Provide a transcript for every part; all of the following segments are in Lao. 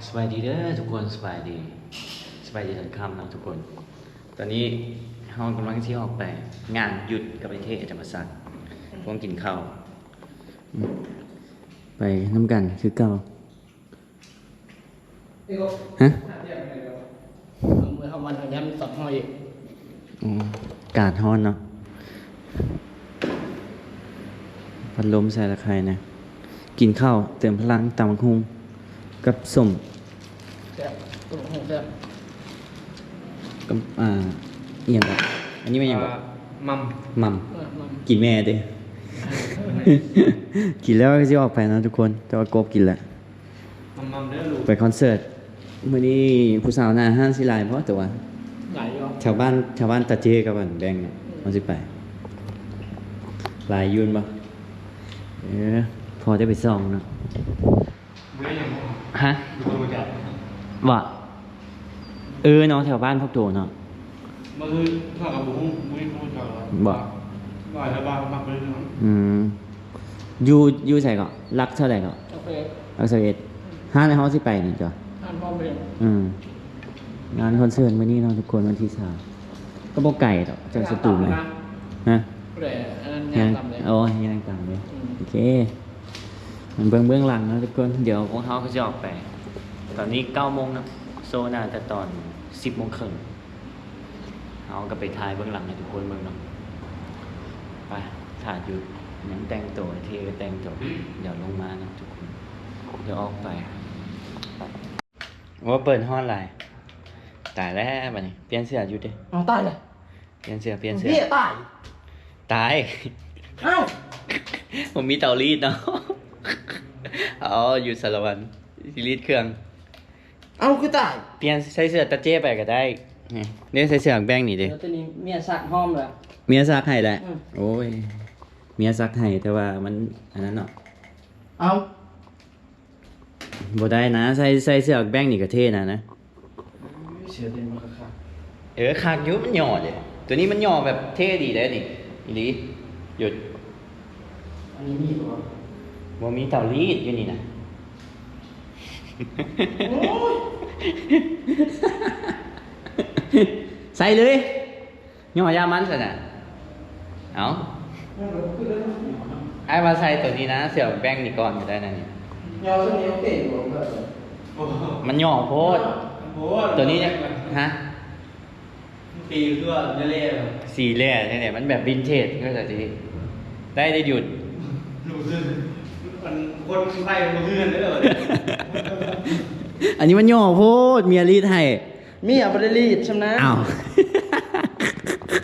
ສະບາຍດີເດີທຸກຄົນ ສະບາຍດີ ສະບາຍດີຕອນຄ່ຳເນາະທຸກຄົນ. ຕອນນີ້ເຮົາກຳລັງຊິອອກໄປງານຢຸດກັບໄອ້ເທ່ ອາຈານປະສັກ ພວກກິນເຂົ້າ ໄປນຳກັນຄືເກົ່າ. ຮະ? ເມື່ອເຮົາມາທາງນັ້ນສອງຮ້ອຍອີກ. ອືມ ອາກາດຮ້ອນເນາະ. ພັດລົມໃສ່ລະໄຄນະ. ກິນເຂົ້າເຕີມພະລັງ ຕຳບັກຫຸ່ງກັບສົ້ມ. ແຊບ ຕຳບັກຫຸ່ງແຊບ. ກັບ ອ່າ ອີ່ຫຍັງເກາະ? ອັນນີ້ແມ່ນຫຍັງເກາະ? ອ່າ ໝ່ຳ ໝ່ຳ. ເອີ ໝ່ຳ ກິນແມ່ເດ້. ກິນແລ້ວກໍຊິອອກໄປເນາະທຸກຄົນ ແຕ່ວ່າກົບກິນແລ້ວ. ໝ່ຳໆເດີລູກ. ໄປຄອນເສີດມື້ນີ້ ຜູ້ສາວໜ້າຮ້ານຊິຫຼາຍບໍ່? ແຕ່ວ່າຫຼາຍຢູ່. ແຖວບ້ານ ແຖວບ້ານຕາເຈ້ກັບອັນແບງ ອືມ ເຮົາຊິໄປ ຫຼາຍຢູ່ແມ່ນບໍ່? ເອີ ພໍໄດ້ໄປສ່ອງເນາະ. ບໍ່ໄດ້ຫຍັງບໍ່? ຮະ? ບໍ່ຮູ້ຈັກ. ວ່າ ເອີເນາະ ແຖວບ້ານພວກໂຕເນາະ. ບໍ່ຄື ຂ້ອຍກໍບໍ່ຮູ້ ບໍ່ຮູ້ຈັກ. ບໍ່ ວ່າແຖວບ້ານມັກໄປເລື່ອຍ. ອືມ ຢູ່ ຢູ່ໃສເກາະ? ຫຼັກເທົ່າໃດເກາະ? ຫຼັກຊາວເອັດ. ຮ້ານເຮົາຊິໄປນີ້ເກາະ ຮ້ານພ້ອມເພງ. ອືມ ງານຄອນເສີດມື້ນີ້ເນາະທຸກຄົນ ວັນທີຊາວ ກໍບໍ່ໄກດອກ ຈາກສະຕູມາ. ຮະ? ແຕ່ອັນນັ້ນຍ່າງຕາມເລີຍ. ອໍ ຍ່າງຕາມເລີຍ. ອືມ ໂອເຄ ມັນເບິ່ງເບື້ອງຫຼັງເນາະທຸກຄົນ. ດຽວພວກເຮົາກໍຊິອອກໄປ ຕອນນີ້ເກົ້າໂມງເນາະ ໂຊໜ້າຈະຕອນສິບໂມງເຄິ່ງ. ເຮົາກໍໄປຖ່າຍເບື້ອງຫຼັງໃຫ້ທຸກຄົນເບິ່ງເນາະ. ໄປ ຖ້າຢູ່ ຍັງແຕ່ງໂຕ ເທ່ກໍແຕ່ງໂຕ. ດຽວລົງມາເນາະທຸກຄົນ ດຽວອອກໄປ. ໂອ້ ເປີດຮ້ອນຫຼາຍ. ຕາຍແລ້ວບັດນີ້ ປ່ຽນເສື້ອຢູ່ເດ້. ເອົາ ຕາຍແລ້ວ. ປ່ຽນເສື້ອ ປ່ຽນເສື້ອ. ເພຍ ຕາຍ ຕາຍ. ເອົ້າ ບໍ່ມີເຕົາລີດເນາະ. ເອົາ ຢູ່ສາລະວັນ ຊິລີດເຄື່ອງ. ເອົ້າ ຄືຕາຍ. ປ່ຽນ ໃສ່ເສື້ອຕາເຈ້ໄປກໍໄດ້. ນີ້ ໃສ່ເສື້ອແບງນີ້ເດ້. ແລ້ວໂຕນີ້ເມຍຊັກຫອມແລ້ວ ເມຍຊັກໃຫ້ແຫຼະ. ອືມ ໂອ້ຍ ເມຍຊັກໃຫ້ ແຕ່ວ່າມັນອັນນັ້ນເນາະ. ເອົ້າ ບໍ່ໄດ້ນະ ໃສ່ ໃສ່ເສື້ອແບງນີ້ກໍເທ່ນະນະ. ເສື້ອເຕັມຄັກໆ. ເອີ ຄັກຢູ່ ມັນຫຍໍ້ເດ້. ໂຕນີ້ມັນຫຍໍ້ແບບເທ່ດີເດ້ນີ້ ອີ່ຫຼີ. ຢຸດ ອັນນີ້ມີບໍ່? ບໍ່ມີເຕົາລີດຢູ່ນີ້ນະ. ໂອ້ຍ ໃສ່ເລີຍ. ຫຍໍ້ຢ່າມັນຊັ້ນນະ. ເອົ້າ ອ້າຍວ່າໃສ່ໂຕນີ້ນະ ເສື້ອແບງນີ້ກ່ອນກໍໄດ້ນະນີ້. ຫຍໍ້ໂຕນີ້ໂອເຄຢູ່ບໍ່? ມັນຫຍໍ້ໂພດ. ໂພດ ໂຕນີ້ ຮະ? ຕີຄືວ່າແຫຼ້ ສີແຫຼ້ນີ້ແຫຼະ ມັນແບບວິນເທດ ເຂົາເຈົ້າຊິໄດ້ ໄດ້ຢຸດ. ອັນຄົນໄທບໍ່ຄືກັນເດີ. ອັນນີ້ມັນຫຍໍ້ໂພດ ເມຍລີດໃຫ້. ເມຍບໍ່ໄດ້ລີດຊ່ຳນະ. ອ້າວ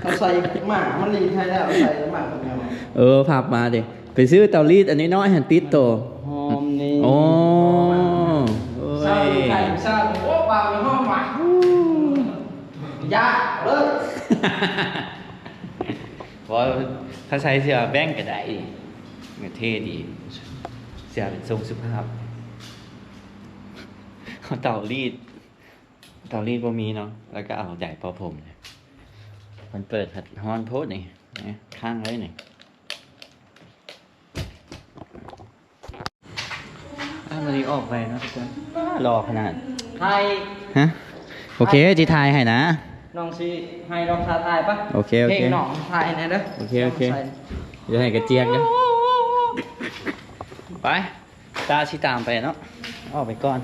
ເອົາໃສ່ໝາ ມັນລີດໃຫ້ແລ້ວ ເອົາໃສ່ໝາກັບແມວ. ເອີ ພັບມາເດ້ ໄປຊື້ເຕົາລີດອັນນ້ອຍໆຫັ້ນຕິດໂຕ. ຫອມນີ້. ໂອ້ ໂອ້ຍ ສາວໄທ ສາວ ໂອ້ ປາກມັນຫອມຫວານ. ຢ່າເລີຍ. ບໍ່ ຖ້າໃສ່ເສື້ອແບງກໍໄດ້ ເທ່ດີ ເສື້ອເປັນຊົງສຸພາບ. ເອົາເຕົາລີດ ເຕົາລີດບໍ່ມີເນາະ ແລ້ວກໍເອົາໃດເປົ່າຜົມ. ມັນເປີດພັດຮ້ອນໂພດນີ້ ນະ ຄ້າງເລີຍນີ້. ອ່າ ມື້ນີ້ອອກໄປເນາະທຸກຄົນ. ຫຼໍ່ຂະໜາດ. ຖ່າຍ. ຮະ? ໂອເຄ ຊິຖ່າຍໃຫ້ນະ. ນ້ອງຊິໃຫ້ນ້ອງຖ່າຍປະ? ໂອເຄ ໂອເຄ ເພງນ້ອງຖ່າຍໃຫ້ແດ່ເດີ. ໂອເຄ ໂອເຄ ຢ່າໃຫ້ກະຈຽກເດີ. ໄປ. ຕາຊິຕາມໄປເນາະ ອອກໄປກ່ອນ.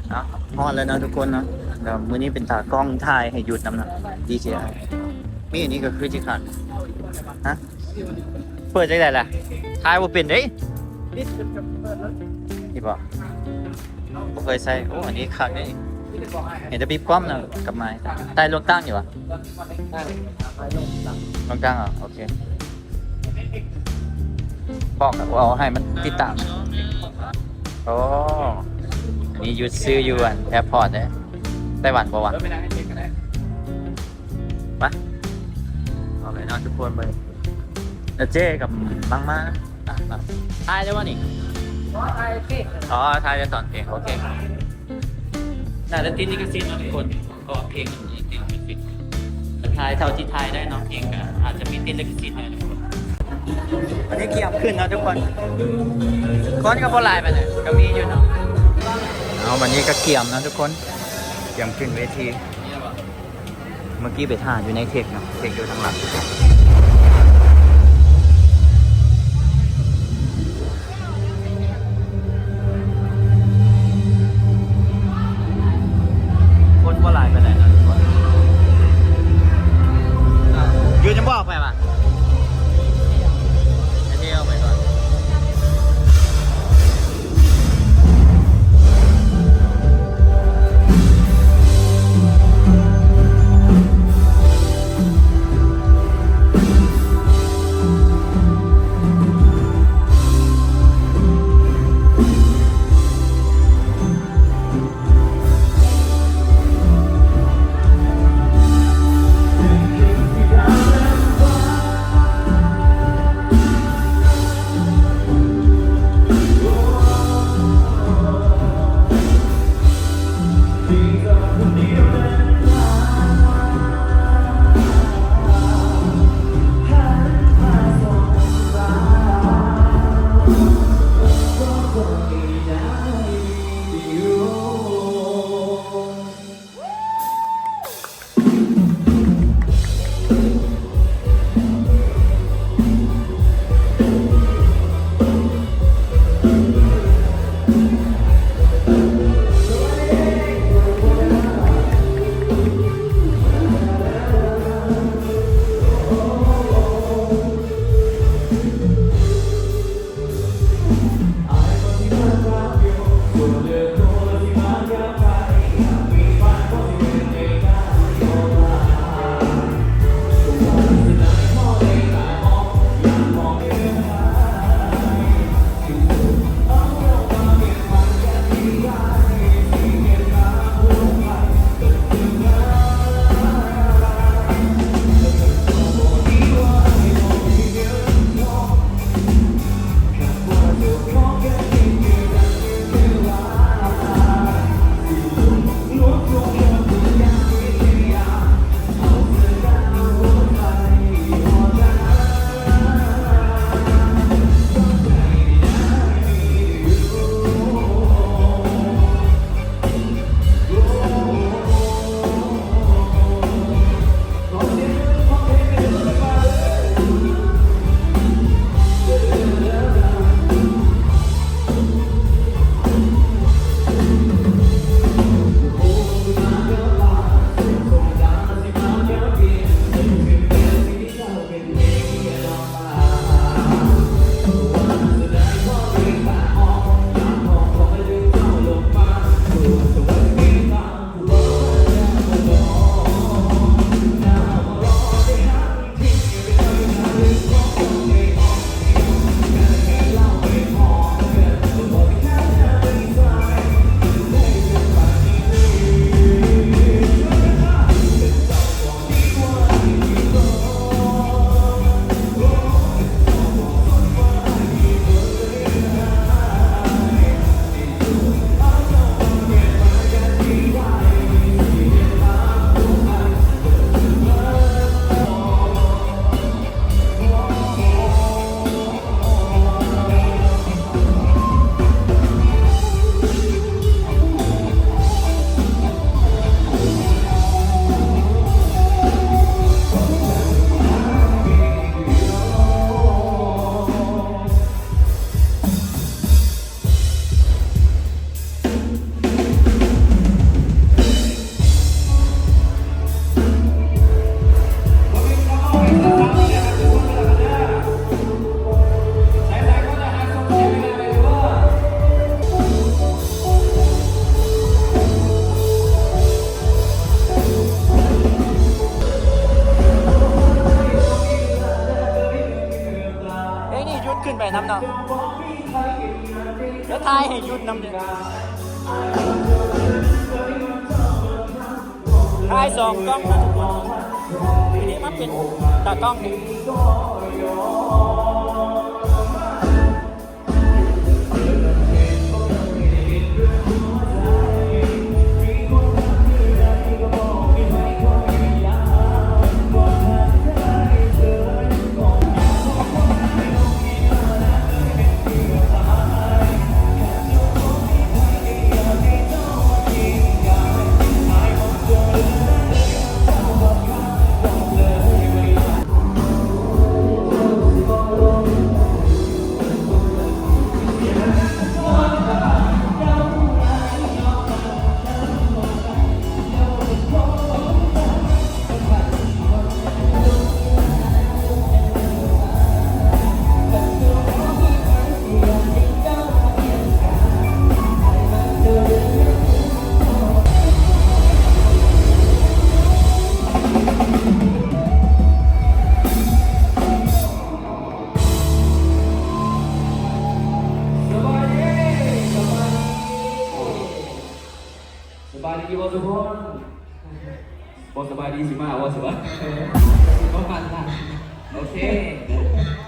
ເອົາ ຮອດແລ້ວເນາະທຸກຄົນເນາະ. ດຽວມື້ນີ້ເປັນຕາກ້ອງຖ່າຍໃຫ້ຢຸດນຳເນາະ ດີເຈ. ນີ້ ນີ້ກໍຄືຊິຄັກ. ຮະ? ເປີດຈັ່ງໃດລະ? ຖ່າຍບໍ່ເປັນເດ້. ນີ້ບໍ່? ບໍ່ເຄີຍໃສ່. ໂອ້ ອັນນີ້ຄັກເດ້. ເຫັນແຕ່ປີບປ້ອມນະ ກັບໄມ້. ໃຕ້ລວງຕັ້ງຢູ່ຫວາ? ລວງຕັ້ງ. ໂອເຄ ບອກເອົາໃຫ້ມັນຕິດຕາມ. ໂອ້ ອັນນີ້ຢຸດຊື້ຢູ່ອັນແອພອດເດ້. ໄຕ້ຫວັນບໍ່ວະ? ມາ ເອົາເລີຍເນາະທຸກຄົນ ເບິ່ງ. ແລ້ວເຈ້ກັບບັງມາ ອ່ະ ຖ່າຍໄດ້ບໍ່ນີ້? ອໍ ຖ່າຍເພງ. ອໍ ຖ່າຍໄດ້ຕອນເພງ. ໂອເຄ ໜ້າຈະຕິດລິຂະສິດເນາະທຸກຄົນ ເພາະວ່າເພງມັນຕິດລິຂະສິດ. ຖ່າຍເທົ່າທີ່ຖ່າຍໄດ້ເນາະ ເພງກໍອາດຈະມີຕິດລິຂະສິດແດ່ທຸກຄົນ. ອັນນີ້ກຽມຂຶ້ນເນາະທຸກຄົນ ຄົນກໍບໍ່ຫຼາຍປານໃດ ກໍມີຢູ່ເນາະ. ເອົາ ບັດນີ້ກໍກຽມເນາະທຸກຄົນ ກຽມຂຶ້ນເວທີ. ເມື່ອກີ້ໄປຖ້າຢູ່ໃນເທັກເນາະ ເທັກຢູ່ທາງຫຼັງ. ຄົນບໍ່ຫຼາຍປານໃດເນາະທຸກຄົນ. ຢູ່ຍັງບໍ່ອອກໄປຫວາ? ໄປທ່ຽວໄປກ່ອນ. ເອີ ນີ້ຢຸດຂຶ້ນໄປນຳເນາະ ແລ້ວຖ່າຍໃຫ້ຢຸດນຳເດ້ ຖ່າຍສອງກ້ອງເນາະທຸກຄົນ ທີນີ້ມາເປັນຕາກ້ອງ. ເ ບໍ່ ສຸພົນ? ບໍ່ສະບາຍດີຊິມາບໍ່ ຊິວ່າ ເອີ ບໍ່ປານນັ້ນ. ໂອເຄ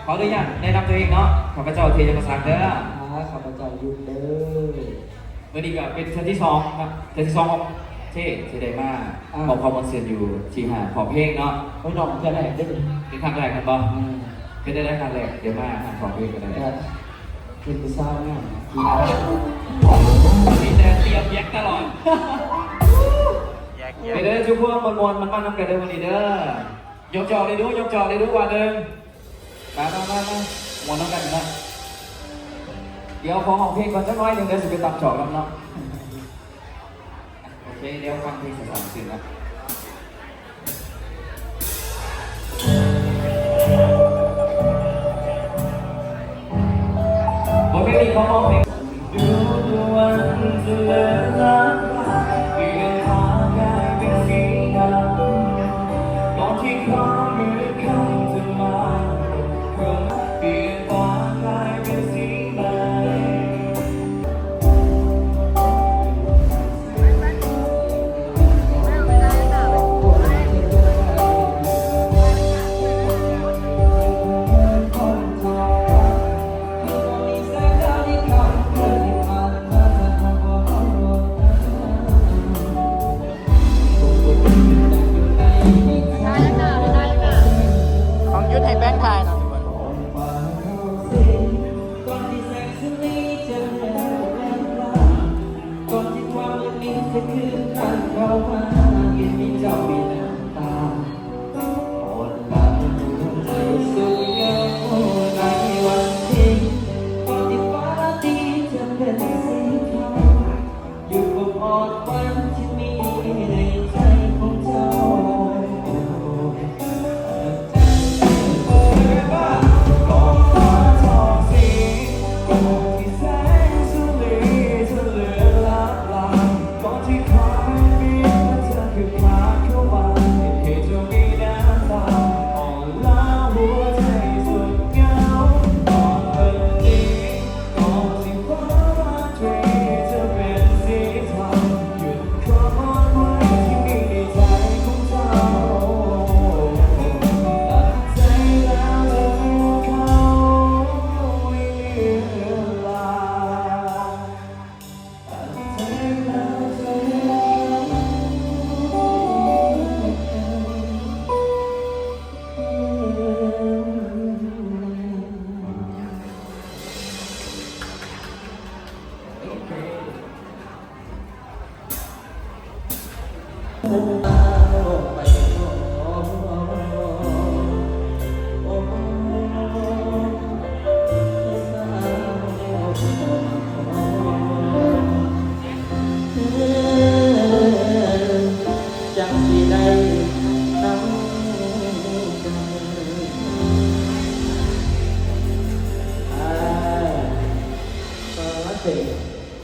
ຂໍອະນຸຍາດແນະນຳຕົວເອງເນາະ. ຂ້າພະເຈົ້າເທ ຍະມະສັກເດີ. ອາ ຂ້າພະເຈົ້າຍຸດເດີ. ມື້ນີ້ກໍເປັນເທື່ອທີສອງເນາະ ເທື່ອທີສອງຂອງເທ ທີ່ໄດ້ມາ ອາ ມອບຄວາມມ່ວນຊື່ນຢູ່ທີ່ຮ້ານຮ້ອງເພງເນາະ. ໂອ້ຍ ນ້ອງເທື່ອແລກເດ້ ເປັນຄັ້ງແລກແມ່ນບໍ່? ອືມ ເປັນໄດ້ຄັ້ງແລກ ໄດ້ມາຮ້ານຮ້ອງເພງກັນໄດ້ ເຫັນຜູ້ສາວງາມ ມີແຕ່ຕຽມແຍກຕະຫຼອດ. ເປັນໄດ້ທຸກຄົນ ມ່ວນໆ ມັນໆ ນຳກັນເດີມື້ນີ້ເດີ. ຍົກຈອກເລີຍດູ ຍົກຈອກເລີຍດູ ວ່າໜຶ່ງ ມາ ມາ ມາ ມາ ມ່ວນນຳກັນນະ. ດຽວຂໍຮ້ອງເພງກ່ອນຈັກໜ້ອຍໜຶ່ງເດີ ຊິໄປຕຳຈອກນຳເນາະ. ໂອເຄ ດຽວຟັງເພງສາວໆ ຊື່ນະ. ບົດເພງນີ້ຂໍຮ້ອງເພງ ຕ້ອງຢຸດໃຫ້ແປ້ງຖ່າຍເນາະ. ກ່ອນທີ່ຄວາມມືດມິດຈະຄືນກັນເຂົ້າມາ ເຮັດໃຫ້ເຈົ້າມີນ້ຳຕາ ອ່ອນລະຫົວໃຈສຸດເຫງົາໃນວັນເພັນ ກ່ອນທີ່ຟ້າທີ່ຈະເປັນສີເທົາ ຢຸດບໍ່ຮອດວັນທີ່ມີໃນໃຈຂອງເຈົ້າ.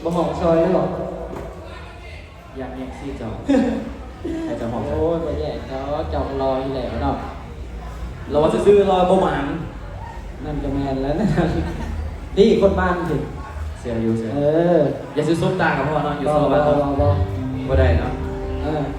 ບໍ່ຮ້ອງຊ່ອຍເລີຍເບາະ? ຢາກແຍ່ງຊີເຈົ້າ ໃຫ້ເຈົ້າຮ້ອງ. ໂອ້ຍ ບໍ່ແຍ່ງດອກ ເຈົ້າກໍຫຼໍ່ຢູ່ແລ້ວເນາະ. ຫຼໍ່ຊື່ໆ ຫຼໍ່ບໍ່ໝານ. ນັ້ນກໍແມ່ນແລ້ວນະ. ນີ້ຄົນໝານຕິ. ເຊື່ອຢູ່ ເຊື່ອ. ເອີ ຢ່າຊິສົບຕາກໍພໍເນາະ ຢູ່ ບໍ່ ໂຊລະວັດເນາະ. ບໍ່ ບໍ່ ບໍ່ ບໍ່ໄດ້ເນາະ. ເອີ. ເ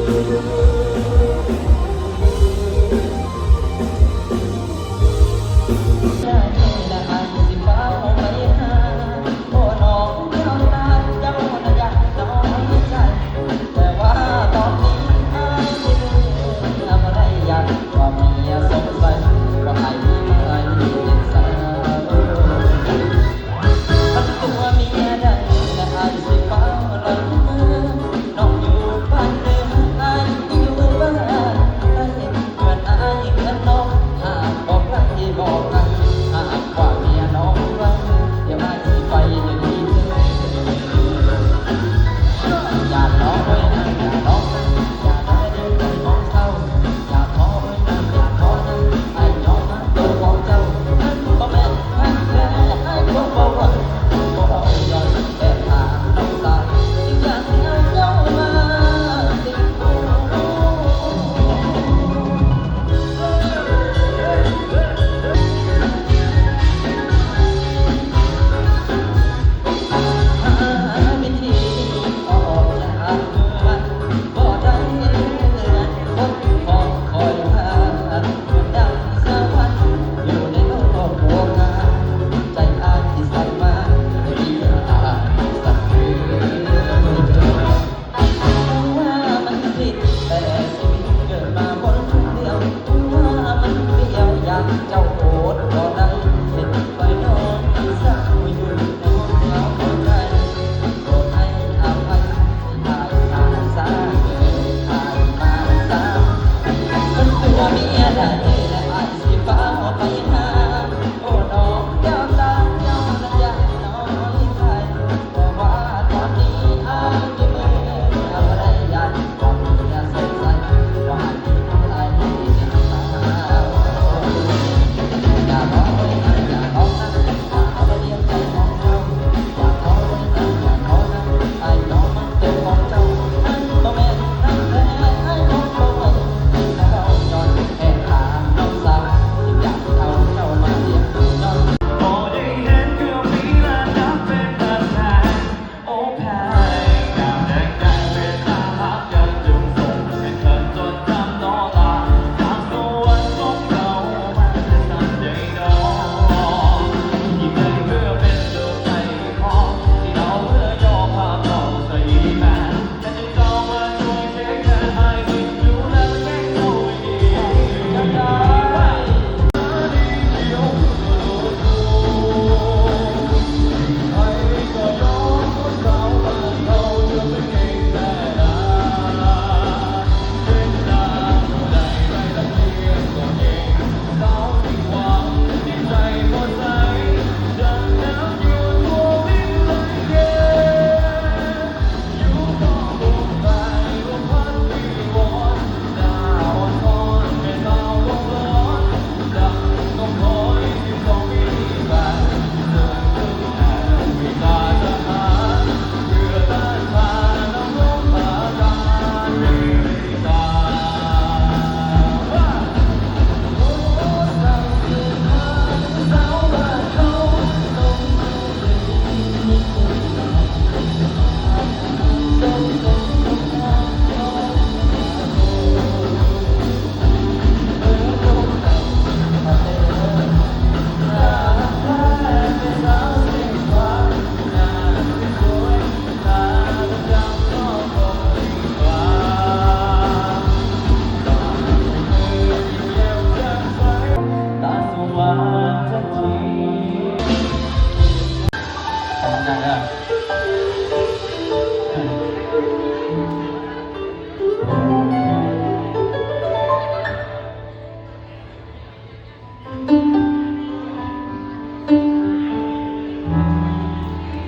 ຄັນຕົວເມຍໄດ້ແລ້ວ ອ້າຍຊິຟ້າວໄລ່ເມືອ. ນ້ອງຢູ່ບ້ານເດີມ ອ້າຍຢູ່ບ້ານໃຕ້. ເຮືອນອ້າຍເຮືອນນ້ອງ ຫາກບໍ່ໄກບໍ່ໄກ ຫາກວ່າເມຍນ້ອງໄວ ດຽວອ້າຍຊິໄປເດີພີ່ເດີ. ຢ່າລໍເອີຍນາງ ຢ່າລໍນາງ ຢ່າລໍເດີໃຈຂອງເຮົາ ຢ່າທໍເອີຍນາງ ຢ່າທໍນາງ ອ້າຍຍອມຮັກໂຕຂອງເຈົ້າ ມັນບໍ່ແມ່ນ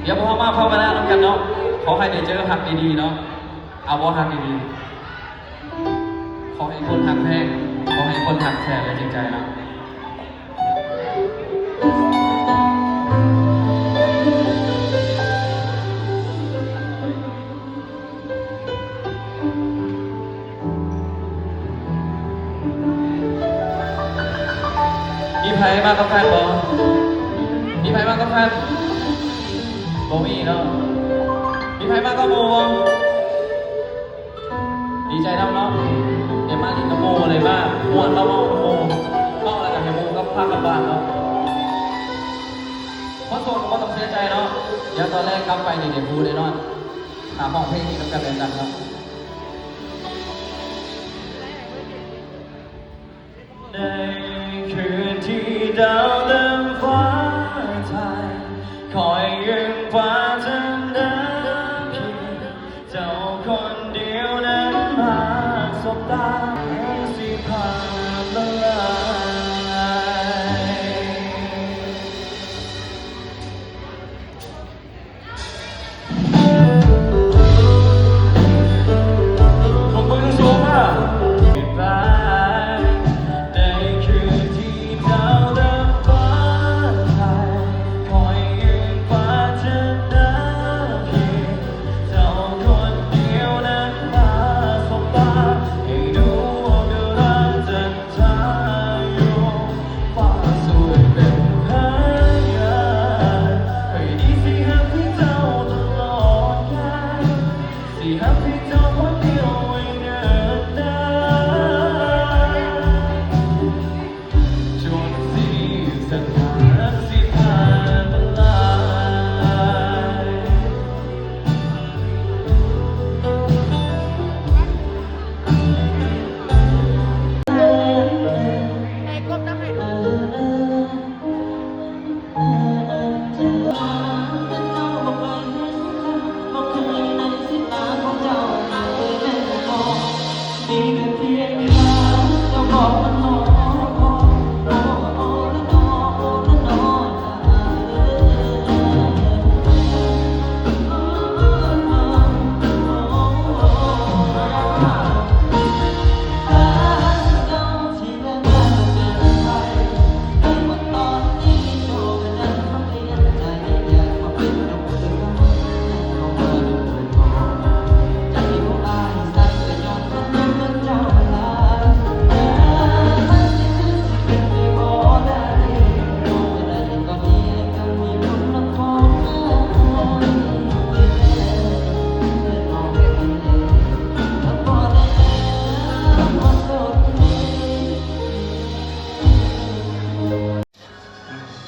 ດຽວພວກເຮົາມາພາວະນານຳກັນເນາະ ຂໍໃຫ້ໄດ້ເຈີຮັກດີໆເນາະ ເອົາບໍ່ ຮັກດີໆ ຂໍໃຫ້ຄົນຮັກແທ້ ຂໍໃຫ້ຄົນຮັກແທ້ ແລະ ຈິງໃຈເນາະ. ມີໃຜມາກັບແຟນບໍ່? ມີໃຜມາກັບແຟນ? ບໍ່ມີເນາະ. ມີໃຜມາກັບໝູ່ບໍ່? ດີໃຈນຳເນາະ ໄດ້ມາຫຼິ້ນນຳໝູ່ ໄດ້ມາມ່ວນ ມາເວົ້ານຳໝູ່ ເວົ້າແລ້ວກໍໃຫ້ໝູ່ກັບພາກັບບ້ານເນາະ. ຄົນໂສດກໍບໍ່ຕ້ອງເສຍໃຈເນາະ ດຽວຕອນແລງກັບໄປນີ້ໄດ້ຄູ່ແນ່ນອນ. ຖ້າຮ້ອງເພງນີ້ນຳກັນແລ້ວກັນເນາະ. ໃນຄືນທີ່ດາວເຕັມຟ້າໄທ ຂ້ອຍຍັງປາດຖະໜາພຽງເຈົ້າຄົນດຽວນັ້ນມາສົບຕາ ຊິພາມາລາຍ.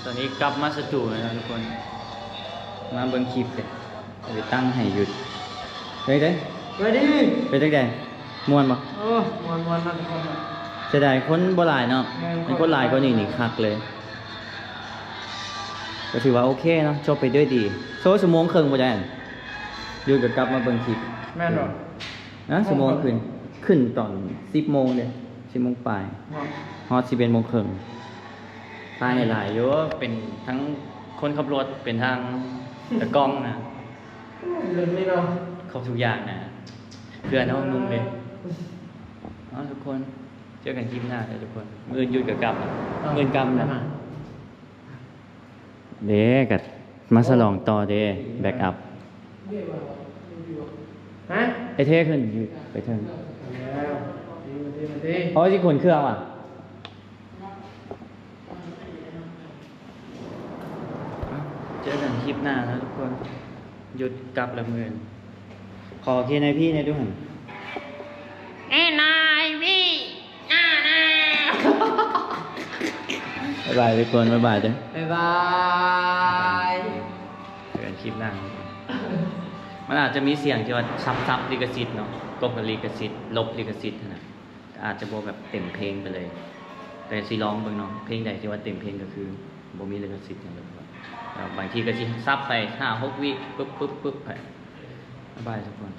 ຕອນນີ້ກັບມາສະຕູແລ້ວເນາະທຸກຄົນ ມາເບິ່ງຄລິບເດ້ ເອົາໄປຕັ້ງໃຫ້ຢູ່ ເປັນຈັ່ງໃດ ສະບາຍດີ ເປັນຈັ່ງໃດ ມ່ວນບໍ່? ໂອ້ ມ່ວນໆ ເນາະທຸກຄົນເນາະ ເສຍດາຍຄົນບໍ່ຫຼາຍເນາະ ແມ່ນ ຄັນຄົນຫຼາຍກວ່ານີ້ນີ້ຄັກເລີຍ ກໍຖືວ່າໂອເຄເນາະ ຈົບໄປດ້ວຍດີ ໂຊ ຊົ່ວໂມງເຄິ່ງບໍ່ໄດ້ ຢຸດກໍກັບມາເບິ່ງຄລິບ ແມ່ນບໍ່? ນະ ຊົ່ວໂມງຂຶ້ນ ຂຶ້ນຕອນສິບໂມງເດ້ ສິບໂມງປາຍ ຮອດສິບເອັດໂມງເຄິ່ງ ຖ່າຍໃຫ້ຫຼາຍຢູ່ ເປັນທັງຄົນຂັບລົດ ເປັນທັງຕາກ້ອງນະ ເລື່ອງນີ້ເນາະ ຄົບທຸກຢ່າງນະ ເພື່ອນເຮົາໜຸ່ມເດ້ ເອົາທຸກຄົນ ເຈີກັນຄລິບໜ້າເດີທຸກຄົນ ມື້ອື່ນຢຸດກໍກັບ ມື້ອື່ນກັບນະ. ເດ້ ກໍມາສະຫຼອງຕໍ່ເດ້ ແບັກອັບ ຮະ ໄອ້ເທຂຶ້ນຢູ່ໄປເທິງ ເອົາຊິຂົນເຄື່ອງວ່າ ເຈີກັນຄລິບໜ້ານະທຸກຄົນ ຢຸດກັບລະມື້ອື່ນ ຂໍເຄນໃຫ້ພີ່ແດ່ດູຫັ້ນ ແນ່ນາຍວີ ບາຍບາຍທຸກຄົນ ບາຍບາຍເດີ ບາຍບາຍ ເຈີກັນຄລິບໜ້າ ມັນອາດຈະມີສຽງທີ່ວ່າສັບໆລິຂະສິດເນາະ ກົບກັບລິຂະສິດ ລົບລິຂະສິດຫັ້ນນະ ອາດຈະບໍ່ແບບເຕັມເພງໄປເລີຍ ແຕ່ຊິລອງເບິ່ງເນາະ ເພງໃດທີ່ວ່າເຕັມເພງກໍຄືບໍ່ມີລິຂະສິດຫຍັງເລີຍ ແລ້ວບາງທີກໍຊິສັບໄປຫ້າຫົກວິ ປຶບໆໆ ໄປ ບາຍບາຍທຸກຄົນ.